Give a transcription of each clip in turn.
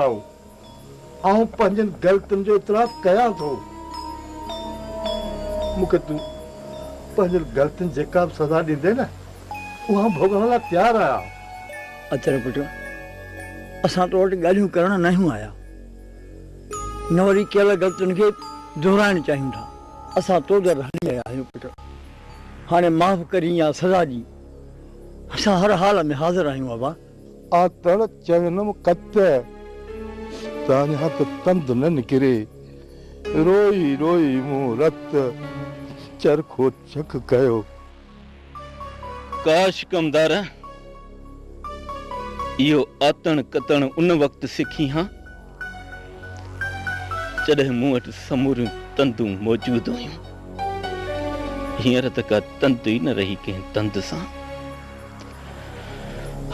آئون پنهنجن غلطين جو اعتراف ڪيان ٿو. مون کي تون پنهنجن غلطين جيڪا به سزا ڏيندين نه، اها آئون ڀوڳڻ لاء تيار آهيان. اچر پٽ، اسان تو وٽ ڳالهيون ڪرڻ ناهيون آيا، نه وري ڪيل غلطين کي دهرائڻ چاهيون ٿا. اسان تو در هلي آيا آهيون پٽ، هاڻي معاف ڪرين يا سزا ڏين، اسان هر حال ۾ حاضر آهيون ابا. آتڻ چوينم ڪت، تاڃان ته تند نه نڪري، روئي روئي مون رت، چرخو چڪ ڪيو. ڪاش ڪمدار، اهو آتڻ ڪتڻ ان وقت سکين ها، جڏهن مون وٽ سموريون تندون موجود هيون. هينئر ته ڪا تند ئي نه رهي ڪنهن تند سان.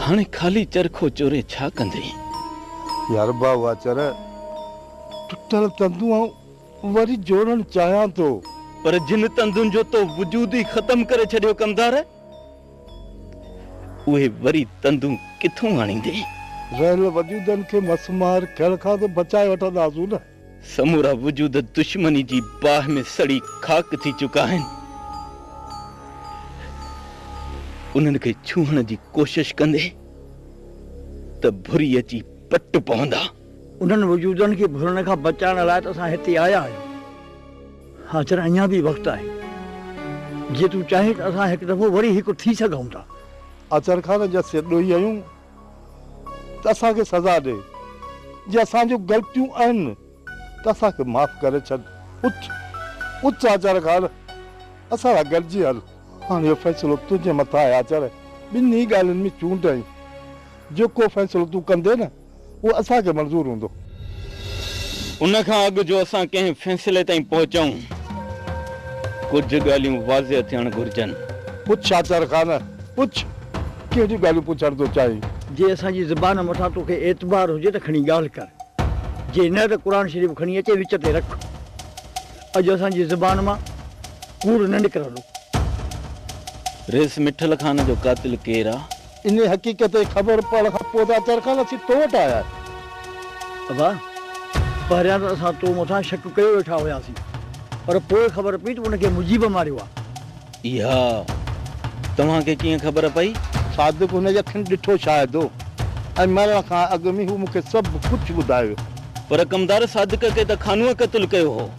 هاڻي خالي چرخو چوري ڇا ڪندين؟ يار ڀائو آچر، ٽٽل تندون آئون وري جوڙڻ چاهيان ٿو. پر جن تندن جو تو وجود ئي ختم ڪري ڇڏيو ڪمدار، اهي وري تندون ڪٿون آڻيندين؟ رهيل وجودن کي مسمار ٿيڻ کان ته بچائي وٺنداسون نه. سمورا وجود دشمني جي باهه ۾ سڙي خاڪ ٿي چڪا آهن. انهن کي ڇهڻ جي ڪوشش ڪندين ته ڀري اچي پٽ پوندا. انهن وجودن کي ڀرڻ کان بچائڻ لاء ته اسان هتي آيا آهيون. هاجر اڃا به وقت آهي. جي تون چاهين ته اسان هڪ دفعو وري هڪ ٿي سگهون ٿا. آچر خان جي اسين ڏوهي آهيون ته اسان کي سزا ڏي. جي اسان جون غلطيون آهن ته اسان کي معاف ڪري ڇڏ. اٿ، اٿ آچر خان، اسان سان گڏجي هل. هاڻ اهو فيصلو تنهنجي مٿان آهي آچر. ٻنهي ڳالهين ۾ چونڊ آهين. جيڪو فيصلو تون ڪندين نه، اهو اسان کي منظور هوندو. ان کان اڳ جو اسان ڪنهن فيصلي تائين پهچون، ڪجهه ڳالهيون واضح ٿيڻ گهرجن. پڇ آچر خان، پڇ، ڪهڙيون ڳالهيون پڇڻ ٿو چاهين؟ جي اسان جي زبان مٿان توکي اعتبار هجي ته کڻي ڳالهه ڪر، جي نه ته قرآن شريف کڻي اچي وچ تي رک. اڄ اسان جي زبان مان ڪوڙ نه نڪرندو. ريس مٺل خان جو قاتل ڪير آ؟ انهيء حقيقت جي خبر پوڻ کان پوء ته اچر خان اسين تو وٽ آيا آهيون. ابا، پهريان ته اسان تو مٿان شڪ ڪيو ويٺا هياسين، پر پوء خبر پئي ته ان کي مجيب ماريو آ. اها توهان کي ڪيئن خبر پئي؟ صادق هن جي اکين ڏٺو شاهد هو ۽ مرڻ کان اڳ ۾ هو مون کي سڀ ڪجهه ٻڌائي ويو. پر ڪمدار صادق کي ته خانوء قتل ڪيو هو.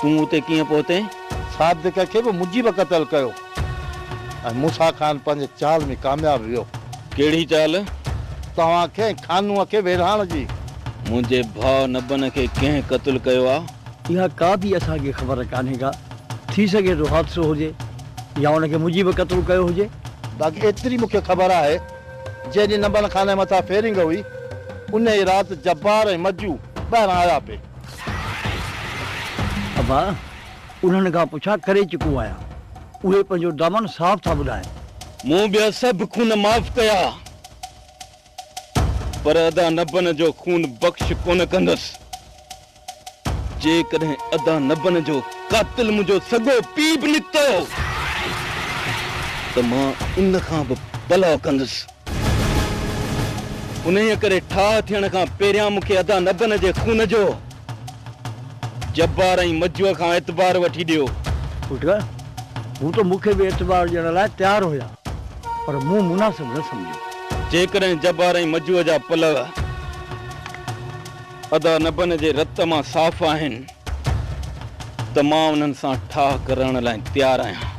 تون اتي ڪيئن پهتين؟ صادق کي به مجيب قتل ڪيو. ۽ موسيٰ خان پنهنجي چال ۾ ڪامياب ويو. ڪهڙي چال؟ توهان کي ۽ خانوء کي ويڙهائڻ جي. منهنجي ڀاء نبن کي ڪنهن قتل ڪيو آ؟ اها ڪا به اسان کي خبر ڪانهي ڪا. ٿي سگهي ٿو حادثو هجي يا ان کي مجيب قتل ڪيو هجي. باقي ايتري مون کي خبر آهي، جنهن ڏينهن نبن خان جي مٿان فيرنگ هئي، انهيء رات جبار ۽ مجو ٻاهران آيا پئي. ابا! انهن کان پڇا ڪري چڪو آهيان، اهي پنهنجو دامن صاف ٿا ٻڌائين. مون ٻيا سڀ خون معاف ڪيا، پر ادا نبن جو خون بخش ڪونه ڪندس. جيڪڏهن ادا نبن جو قاتل منهنجو سڳو پيء به نڪتو ته مان ان کان به بلاء ڪندس. انهيء ڪري ٺاهه ٿيڻ کان پهريان مون کي ادا نبن جي خون جو جبار ۽ مجوء کان اعتبار وٺي ڏيو. پٽ، هو ته مون کي به اعتبار ڏيڻ لاء تيار هيا، پر مون مناسب نه سمجهيو. جيڪڏهن جبار ۽ مجوء جا پلئه ادا نبن جي رت مان صاف آهن ته مان انهن سان ٺاهه ڪرڻ لاء تيار آهيان.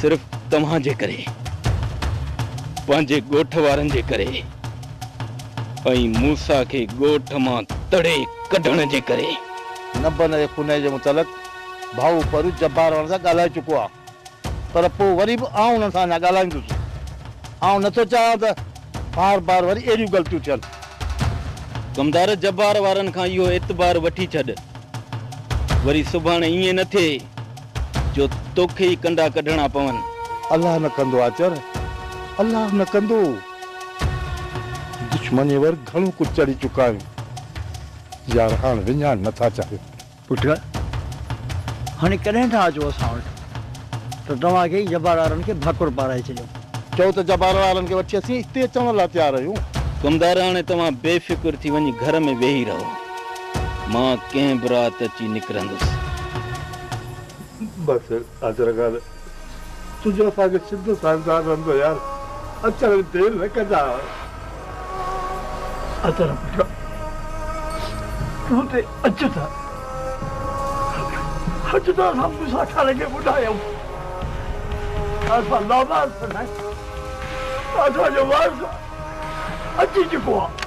صرف توهان جي ڪري، پنهنجي ڳوٺ وارن جي ڪري ۽ موسيٰ کي ڳوٺ مان تڙي ڪڍڻ جي ڪري. نبن جي خوني جي متعلق ڀائو پرو جبار وارن سان ڳالهائي چڪو آ، پر پوء وري به آئون انهن سان اڃا ڳالهائيندس. آئون نه ٿو چاهيان ته بار بار وري اهڙيون غلطيون ٿين. ڪمدار جبار وارن کان اهو اعتبار وٺي ڇڏ. وري سڀاڻي ائين نه ٿئي جو توکي ئي ڪنڊا ڪڍڻا پون. الله نه ڪندو آچر، الله نه ڪندو. دشمنيء ور گهڻو ڪجهه چڙهي چڪا آهيون. يار هاڻ وڃائڻ نه ٿا چاهيون. پٽ، هاڻي ڪڏهن ٿا اچو اسان وٽ ته توهان کي ئي جبار وارن کي ڀاڪر پارائي ڇڏيون. چئو ته جبار وارن کي وٺي اسين هتي اچڻ لاء تيار آهيون. ڪمدار هاڻي توهان بي فڪر ٿي وڃي گهر ۾ ويهي رهو. مان ڪنهن به رات اچي نڪرندس. بس اچڻ کان تنهنجو اسان کي شدت سان انتظار رهندو يار. اچڻ ۾ دير نه ڪجان. اچڻ پٽ تون اتي اچ ته اچ ته اسان موسيٰ خان کي ٻڌايون ته اسان لاوارث ناهيون. اسان جو وارث اچي چڪو آهي.